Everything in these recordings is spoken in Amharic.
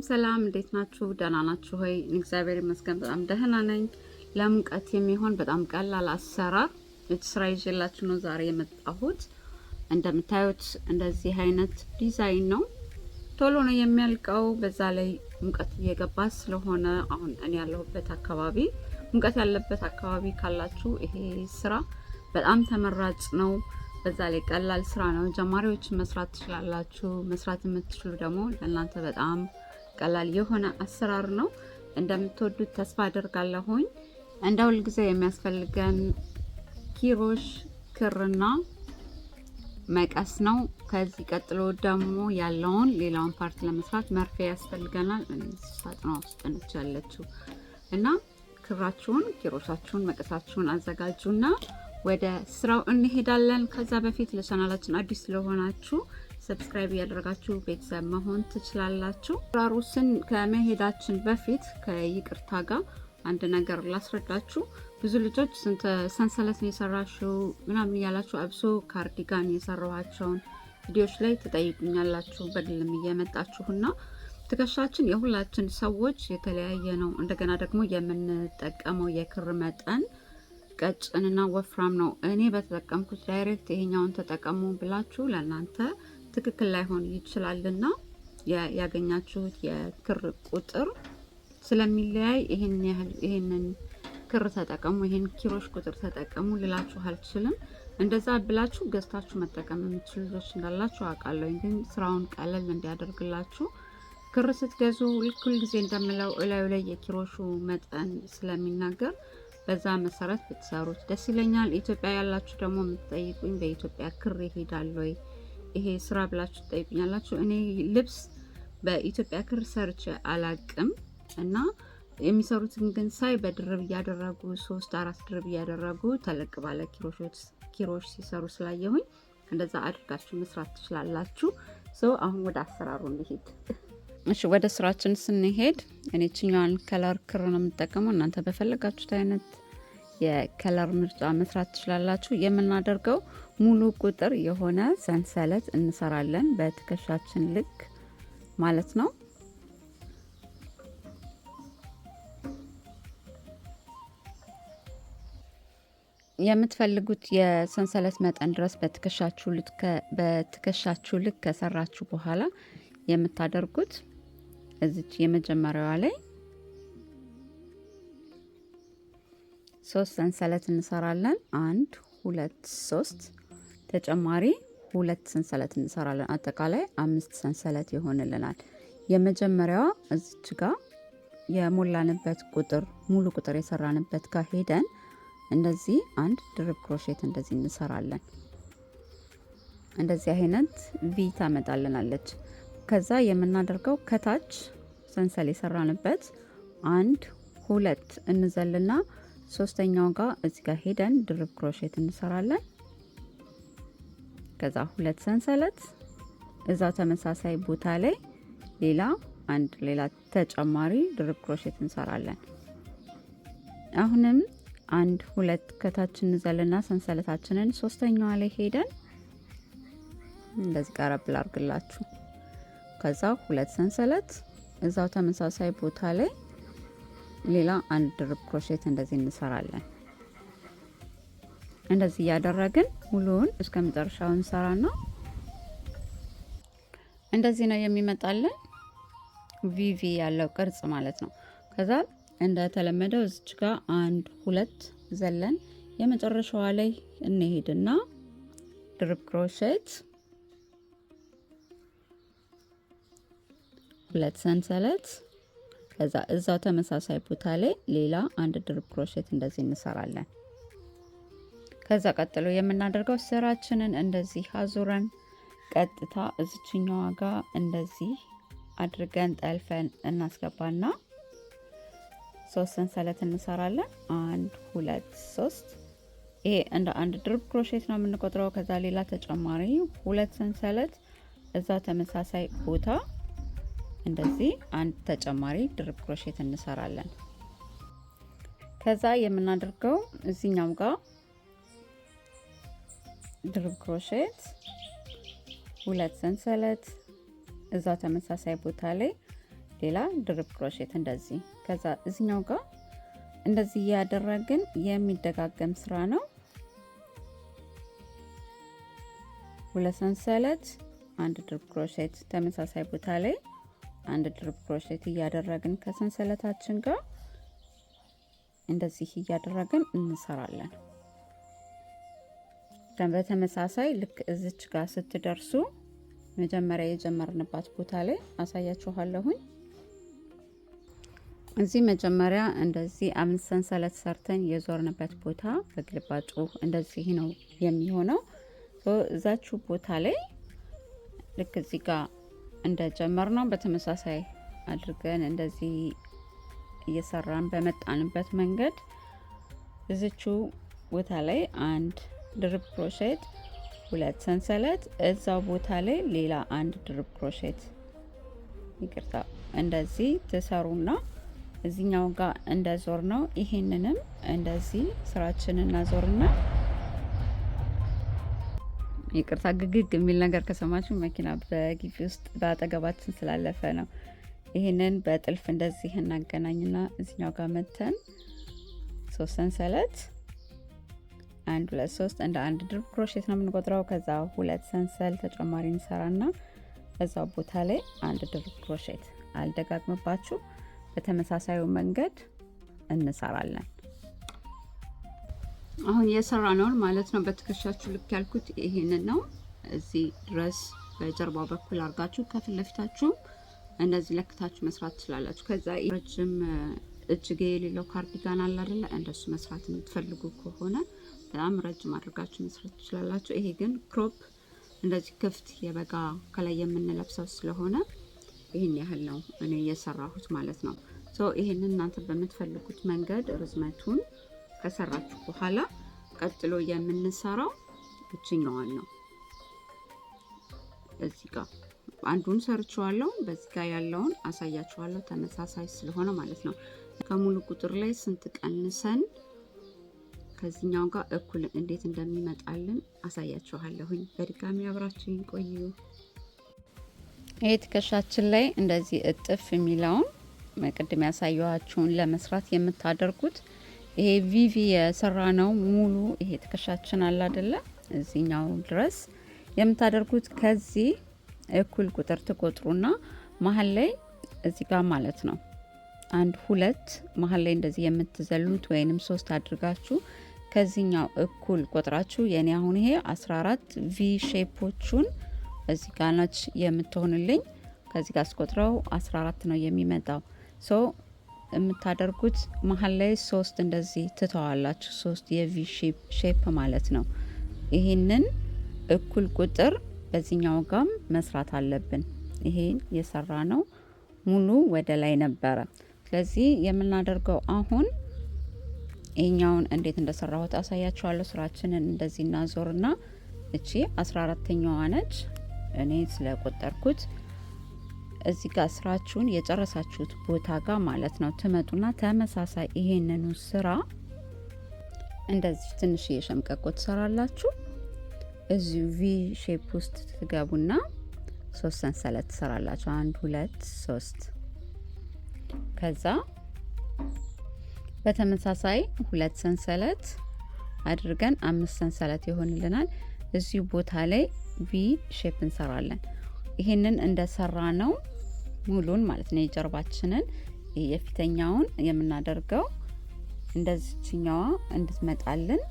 ሰላም እንዴት ናችሁ? ደህና ናችሁ ወይ? እግዚአብሔር ይመስገን በጣም ደህና ነኝ። ለሙቀት የሚሆን በጣም ቀላል አሰራር ስራ ይዤላችሁ ነው ዛሬ የመጣሁት። እንደምታዩት እንደዚህ አይነት ዲዛይን ነው። ቶሎ ነው የሚያልቀው። በዛ ላይ ሙቀት እየገባ ስለሆነ አሁን እኔ ያለሁበት አካባቢ ሙቀት ያለበት አካባቢ ካላችሁ ይሄ ስራ በጣም ተመራጭ ነው። በዛ ላይ ቀላል ስራ ነው። ጀማሪዎች መስራት ትችላላችሁ። መስራት የምትችሉ ደግሞ ለእናንተ በጣም ቀላል የሆነ አሰራር ነው። እንደምትወዱት ተስፋ አደርጋለሁኝ። እንደ ሁልጊዜ የሚያስፈልገን ኪሮሽ፣ ክርና መቀስ ነው። ከዚህ ቀጥሎ ደግሞ ያለውን ሌላውን part ለመስራት መርፌ ያስፈልገናል። ሳጥኗ ውስጥ ነች ያለችው እና ክራችሁን፣ ኪሮሻችሁን፣ መቀሳችሁን አዘጋጁና ወደ ስራው እንሄዳለን። ከዛ በፊት ለቻናላችን አዲስ ስለሆናችሁ subscribe እያደረጋችሁ ቤተሰብ መሆን ትችላላችሁ። ራሩስን ከመሄዳችን በፊት ከይቅርታ ጋር አንድ ነገር ላስረዳችሁ። ብዙ ልጆች ስንት ሰንሰለት ነው የሰራሽው ምናምን እያላችሁ አብሶ cardigan የሰራኋቸውን ቪዲዮዎች ላይ ትጠይቁኛላችሁ በግልም እየመጣችሁና ትከሻችን የሁላችን ሰዎች የተለያየ ነው። እንደገና ደግሞ የምንጠቀመው የክር መጠን ቀጭንና ወፍራም ነው። እኔ በተጠቀምኩት direct ይሄኛውን ተጠቀሙ ብላችሁ ለእናንተ ትክክል ላይሆን ይችላልና ያገኛችሁት የክር ቁጥር ስለሚለያይ ይሄን ያህል ይሄንን ክር ተጠቀሙ፣ ይሄን ኪሮሽ ቁጥር ተጠቀሙ ልላችሁ አልችልም። እንደዛ ብላችሁ ገዝታችሁ መጠቀም የምትችሉ ልጆች እንዳላችሁ አውቃለሁ። ግን ስራውን ቀለል እንዲያደርግላችሁ ክር ስትገዙ ልክ ሁልጊዜ እንደምለው እላዩ ላይ የኪሮሹ መጠን ስለሚናገር በዛ መሰረት ብትሰሩት ደስ ይለኛል። ኢትዮጵያ ያላችሁ ደግሞ የምትጠይቁኝ በኢትዮጵያ ክር ይሄዳል ወይ ይሄ ስራ ብላችሁ ትጠይቁኛላችሁ። እኔ ልብስ በኢትዮጵያ ክር ሰርቼ አላቅም እና የሚሰሩትን ግን ሳይ በድርብ እያደረጉ 3 4 ድርብ እያደረጉ ተለቅ ባለ ኪሮሽ ሲሰሩ ስላየሁኝ እንደዛ አድርጋችሁ መስራት ትችላላችሁ። So አሁን ወደ አሰራሩ እንሂድ። እሺ ወደ ስራችን ስንሄድ እኔ እቺኛዋን color ክር ነው የምጠቀመው። እናንተ በፈለጋችሁት አይነት የ color ምርጫ መስራት ትችላላችሁ። የምናደርገው ሙሉ ቁጥር የሆነ ሰንሰለት እንሰራለን በትከሻችን ልክ ማለት ነው። የምትፈልጉት የሰንሰለት መጠን ድረስ በትከሻችሁ ልክ ከሰራችሁ በኋላ የምታደርጉት እዚች የመጀመሪያዋ ላይ 3 ሰንሰለት እንሰራለን። 1 2 3 ተጨማሪ 2 ሰንሰለት እንሰራለን። አጠቃላይ 5 ሰንሰለት ይሆንልናል። የመጀመሪያዋ እዚች ጋር የሞላንበት ቁጥር ሙሉ ቁጥር የሰራንበት ጋር ሄደን እንደዚህ አንድ ድርብ crochet እንደዚህ እንሰራለን። እንደዚህ አይነት V ታመጣልናለች። ከዛ የምናደርገው ከታች ሰንሰል የሰራንበት 1 2 እንዘልና ሶስተኛው ጋር እዚህ ጋር ሄደን ድርብ crochet እንሰራለን። ከዛ 2 ሰንሰለት እዛ ተመሳሳይ ቦታ ላይ ሌላ አንድ ሌላ ተጨማሪ ድርብ crochet እንሰራለን። አሁንም 1 2 ከታች እንዘልና ሰንሰለታችንን ሶስተኛዋ ላይ ሄደን እንደዚህ ቀረብ ላድርግላችሁ። ከዛ 2 ሰንሰለት እዛው ተመሳሳይ ቦታ ላይ ሌላ አንድ ድርብ crochet እንደዚህ እንሰራለን። እንደዚህ እያደረግን ሙሉውን እስከ መጨረሻው እንሰራና እንደዚህ ነው የሚመጣልን VV ያለው ቅርጽ ማለት ነው። ከዛ እንደተለመደው እዚች ጋር 1 2 ዘለን የመጨረሻዋ ላይ እንሄድና ድርብ crochet 2 ሰንሰለት ከዛ እዛው ተመሳሳይ ቦታ ላይ ሌላ አንድ ድርብ crochet እንደዚህ እንሰራለን። ከዛ ቀጥሎ የምናደርገው ስራችንን እንደዚህ አዙረን ቀጥታ እዚችኛዋ ጋር እንደዚህ አድርገን ጠልፈን እናስገባና 3 ሰንሰለት እንሰራለን። 1 2 3 ይሄ እንደ አንድ ድርብ crochet ነው የምንቆጥረው። ከዛ ሌላ ተጨማሪ 2 ሰንሰለት እዛ ተመሳሳይ ቦታ እንደዚህ አንድ ተጨማሪ ድርብ crochet እንሰራለን። ከዛ የምናደርገው እዚህኛው ጋር ድርብ crochet 2 ሰንሰለት እዛ ተመሳሳይ ቦታ ላይ ሌላ ድርብ crochet እንደዚህ። ከዛ እዚኛው ጋር እንደዚህ እያደረግን የሚደጋገም ስራ ነው። 2 ሰንሰለት፣ አንድ ድርብ crochet፣ ተመሳሳይ ቦታ ላይ አንድ ድርብ crochet እያደረግን ከሰንሰለታችን ጋር እንደዚህ እያደረግን እንሰራለን። በተመሳሳይ ልክ እዚች ጋር ስትደርሱ መጀመሪያ የጀመርንባት ቦታ ላይ አሳያችኋለሁኝ። እዚህ መጀመሪያ እንደዚህ 5 ሰንሰለት ሰርተን የዞርንበት ቦታ በግልባጩ እንደዚህ ነው የሚሆነው። እዛችሁ ቦታ ላይ ልክ እዚህ ጋር እንደጀመርነው በተመሳሳይ አድርገን እንደዚህ እየሰራን በመጣንበት መንገድ እዚቹ ቦታ ላይ አንድ ድርብ crochet፣ 2 ሰንሰለት፣ እዛው ቦታ ላይ ሌላ አንድ ድርብ crochet፣ ይቅርታ፣ እንደዚህ ትሰሩና እዚህኛው ጋር እንደዞርነው ይሄንንም እንደዚህ ስራችንን እናዞርና፣ ይቅርታ ግግግ የሚል ነገር ከሰማችሁ መኪና በግቢ ውስጥ በአጠገባችን ስላለፈ ነው። ይሄንን በጥልፍ እንደዚህ እናገናኝና እዚህኛው ጋር መተን 3 ሰንሰለት፣ 1፣ 2፣ 3፣ እንደ አንድ ድርብ crochet ነው የምንቆጥረው። ከዛ 2 ሰንሰል ተጨማሪ እንሰራና እዛው ቦታ ላይ አንድ ድርብ crochet፣ አልደጋግምባችሁ፣ በተመሳሳዩ መንገድ እንሰራለን። አሁን የሰራነውን ማለት ነው። በትከሻችሁ ልክ ያልኩት ይሄንን ነው። እዚህ ድረስ በጀርባው በኩል አድርጋችሁ ከፊት ለፊታችሁ እንደዚህ ለክታችሁ መስራት ትችላላችሁ። ከዛ ረጅም እጅጌ የሌለው cardigan አለ አይደለ? እንደሱ መስራት የምትፈልጉ ከሆነ በጣም ረጅም አድርጋችሁ መስራት ትችላላችሁ። ይሄ ግን crop እንደዚህ ክፍት የበጋ ከላይ የምንለብሰው ስለሆነ ይህን ያህል ነው እኔ የሰራሁት ማለት ነው። So ይሄንን እናንተ በምትፈልጉት መንገድ ርዝመቱን ከሰራችሁ በኋላ ቀጥሎ የምንሰራው እችኛዋን ነው። እዚህ ጋር አንዱን ሰርቼዋለሁ። በዚህ ጋር ያለውን አሳያችኋለሁ ተመሳሳይ ስለሆነ ማለት ነው። ከሙሉ ቁጥር ላይ ስንት ቀንሰን ከዚህኛው ጋር እኩል እንዴት እንደሚመጣልን አሳያችኋለሁኝ። በድጋሚ አብራችሁኝ ቆዩ። ይሄ ትከሻችን ላይ እንደዚህ እጥፍ የሚለውን ቅድም ያሳየኋችሁን ለመስራት የምታደርጉት ይሄ V V የሰራነው ሙሉ ይሄ ትከሻችን አለ አይደለ? እዚህኛው ድረስ የምታደርጉት ከዚህ እኩል ቁጥር ትቆጥሩና መሀል ላይ እዚህ ጋር ማለት ነው አንድ ሁለት መሀል ላይ እንደዚህ የምትዘሉት ወይንም ሶስት አድርጋችሁ ከዚህኛው እኩል ቆጥራችሁ የኔ አሁን ይሄ 14 V shape ኦቹን እዚህ ጋር ነች የምትሆንልኝ። ከዚህ ጋር ስቆጥረው 14 ነው የሚመጣው። So የምታደርጉት መሀል ላይ ሶስት እንደዚህ ትተዋላችሁ፣ ሶስት የ V shape ማለት ነው። ይሄንን እኩል ቁጥር በዚህኛው ጋም መስራት አለብን። ይሄን የሰራነው ሙሉ ወደ ላይ ነበረ። ስለዚህ የምናደርገው አሁን ይሄኛውን እንዴት እንደሰራሁት አሳያችኋለሁ። ስራችንን እንደዚህ እናዞርና እቺ 14ተኛዋ ነች እኔ ስለቆጠርኩት። እዚህ ጋር ስራችሁን የጨረሳችሁት ቦታ ጋር ማለት ነው ትመጡና ተመሳሳይ ይሄንኑ ስራ እንደዚህ ትንሽ የሸምቀቆ ትሰራላችሁ። እዚሁ V shape ውስጥ ትገቡና ሶስት ሰንሰለት ትሰራላችሁ። አንድ፣ ሁለት፣ ሶስት። ከዛ በተመሳሳይ ሁለት ሰንሰለት አድርገን አምስት ሰንሰለት ይሆንልናል። እዚሁ ቦታ ላይ V shape እንሰራለን። ይሄንን እንደሰራነው ሙሉን ማለት ነው የጀርባችንን የፊተኛውን የምናደርገው እንደዚችኛዋ እንድትመጣልን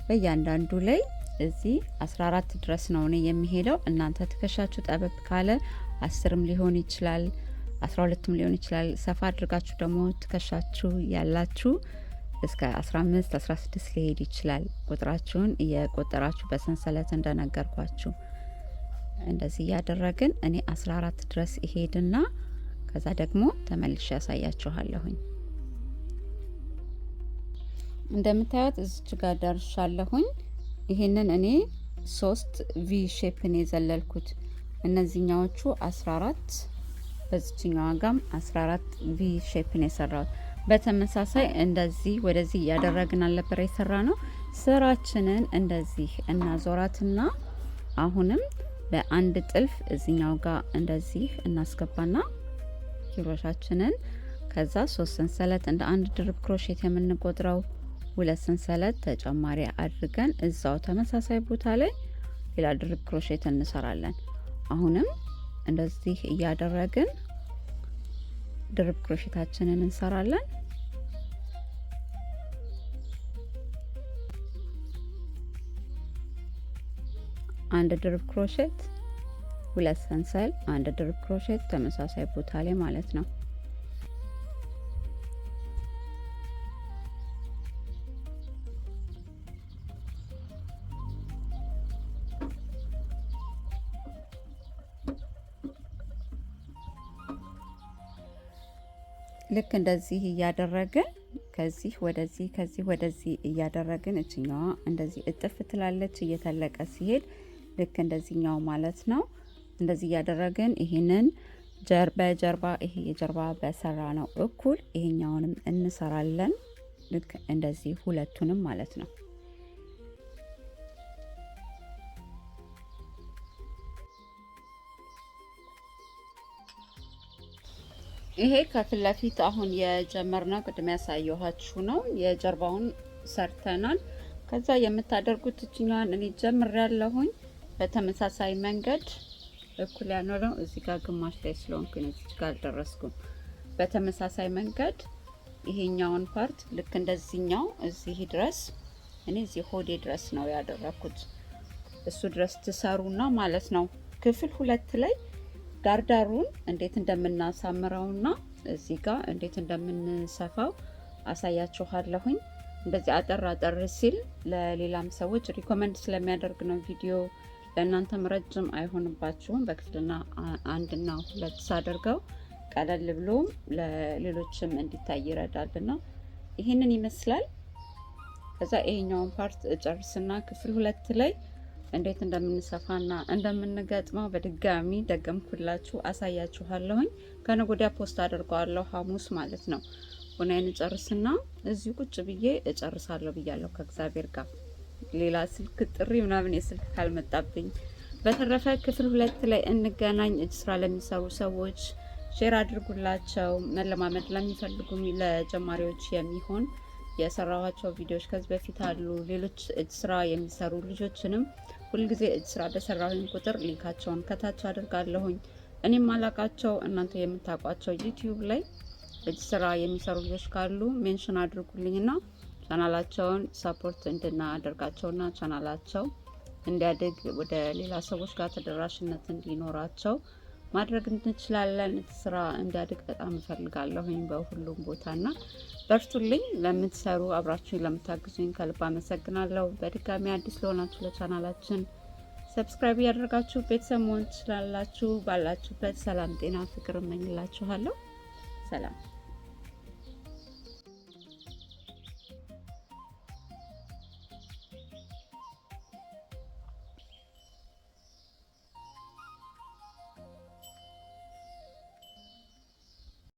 በእያንዳንዱ ላይ እዚህ 14 ድረስ ነው እኔ የሚሄደው። እናንተ ትከሻችሁ ጠበብ ካለ 10ም ሊሆን ይችላል፣ 12ም ሊሆን ይችላል። ሰፋ አድርጋችሁ ደግሞ ትከሻችሁ ያላችሁ እስከ 15፣ 16 ሊሄድ ይችላል። ቁጥራችሁን እየቆጠራችሁ በሰንሰለት እንደነገርኳችሁ እንደዚህ እያደረግን እኔ 14 ድረስ እሄድና ከዛ ደግሞ ተመልሼ ያሳያችኋለሁኝ። እንደምታዩት እዚች ጋር ደርሻለሁኝ። ይሄንን እኔ ሶስት V shape ን የዘለልኩት እነዚህኛዎቹ 14፣ በዚችኛዋ ጋም 14 V shape ን የሰራሁት በተመሳሳይ እንደዚህ ወደዚህ እያደረግን አልነበረ የሰራነው። ስራችንን እንደዚህ እናዞራትና አሁንም በአንድ ጥልፍ እዚኛው ጋር እንደዚህ እናስገባና ኪሮሻችንን። ከዛ 3 ሰንሰለት እንደ አንድ ድርብ crochet የምንቆጥረው 2 ሰንሰለት ተጨማሪ አድርገን እዛው ተመሳሳይ ቦታ ላይ ሌላ ድርብ crochet እንሰራለን። አሁንም እንደዚህ እያደረግን ድርብ crochet ኣችንን እንሰራለን። አንድ ድርብ crochet፣ 2 ሰንሰል፣ አንድ ድርብ crochet ተመሳሳይ ቦታ ላይ ማለት ነው። ልክ እንደዚህ እያደረግን ከዚህ ወደዚህ ከዚህ ወደዚህ እያደረግን እችኛዋ እንደዚህ እጥፍ ትላለች እየተለቀ ሲሄድ ልክ እንደዚህኛው ማለት ነው። እንደዚህ እያደረግን ይሄንን በጀርባ ይሄ የጀርባ በሰራ ነው እኩል ይሄኛውንም እንሰራለን። ልክ እንደዚህ ሁለቱንም ማለት ነው። ይሄ ከፊት ለፊት አሁን የጀመርነው ቅድም ያሳየኋችሁ ነው። የጀርባውን ሰርተናል። ከዛ የምታደርጉት እችኛዋን እኔ ጀምሬያለሁኝ። በተመሳሳይ መንገድ እኩል ያኖረው እዚህ ጋር ግማሽ ላይ ስለሆንኩኝ እዚህ ጋር አልደረስኩም። በተመሳሳይ መንገድ ይሄኛውን part ልክ እንደዚህኛው እዚህ ድረስ እኔ እዚህ ሆዴ ድረስ ነው ያደረኩት። እሱ ድረስ ትሰሩና ማለት ነው። ክፍል 2 ላይ ዳርዳሩን እንዴት እንደምናሳምረውና እዚህ ጋር እንዴት እንደምንሰፋው አሳያችኋለሁኝ። እንደዚህ አጠር አጠር ሲል ለሌላም ሰዎች recommend ስለሚያደርግ ነው ቪዲዮ ለእናንተም ረጅም አይሆንባችሁም። በክፍልና 1 እና 2 ሳደርገው ቀለል ብሎ ለሌሎችም እንዲታይ ይረዳልና ይሄንን ይመስላል። ከዛ ይሄኛውን part እጨርስና ክፍል 2 ላይ እንዴት እንደምንሰፋና እንደምንገጥመው በድጋሚ ደገምኩላችሁ አሳያችኋለሁኝ። ከነገ ወዲያ post አደርገዋለሁ ሐሙስ ማለት ነው። ቡናዬን እጨርስና እዚሁ ቁጭ ብዬ እጨርሳለሁ ብያለሁ ከእግዚአብሔር ጋር። ሌላ ስልክ ጥሪ ምናምን የስልክ ካልመጣብኝ። በተረፈ ክፍል 2 ላይ እንገናኝ። እጅ ስራ ለሚሰሩ ሰዎች share አድርጉላቸው። መለማመድ ለሚፈልጉ ለጀማሪዎች የሚሆን የሰራኋቸው ቪዲዮዎች ከዚህ በፊት አሉ። ሌሎች እጅ ስራ የሚሰሩ ልጆችንም ሁልጊዜ እጅ ስራ በሰራሁኝ ቁጥር link ኣቸውን ከታች አድርጋለሁኝ። እኔም ማላቃቸው እናንተ የምታውቋቸው ዩቲዩብ ላይ እጅ ስራ የሚሰሩ ልጆች ካሉ mention አድርጉልኝና ቻናላቸውን support እንድናደርጋቸውና ቻናላቸው እንዲያድግ ወደ ሌላ ሰዎች ጋር ተደራሽነት እንዲኖራቸው ማድረግ እንችላለን። ስራ እንዲያድግ በጣም እፈልጋለሁኝ በሁሉም ቦታና በርቱልኝ። ለምትሰሩ አብራችሁኝ ለምታግዙኝ ከልብ አመሰግናለሁ። በድጋሚ አዲስ ለሆናችሁ ለቻናላችን subscribe እያደረጋችሁ ቤተሰብ መሆን ትችላላችሁ። ባላችሁበት ሰላም፣ ጤና፣ ፍቅር እመኝላችኋለሁ። ሰላም።